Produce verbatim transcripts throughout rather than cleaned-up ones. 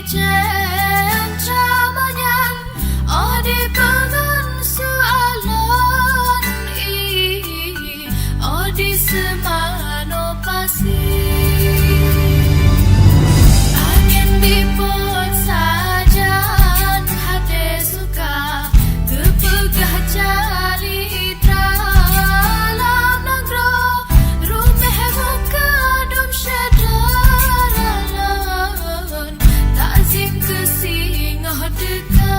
Cen cama nyan, oh dipeungon su alon, ih, oh di seumanoe pasi. Angén dipot sajan hate suka, geupeugah cali dalam nanggroe, ruméh muka dum syedara lôn, takzim keu singoh teuka.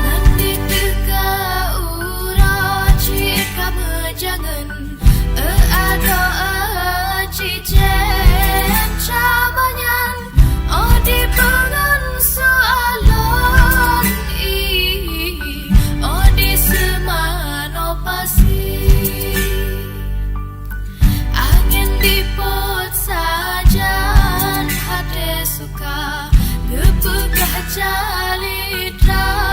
Ban di teuka uroe cit ka meujangon, eu adoe, eu cicém, cama nyan, oh dipeungon su alon, ih, oh di seumanoe pasi. Angén dipot sajan hate suka, geupeugah cali dalam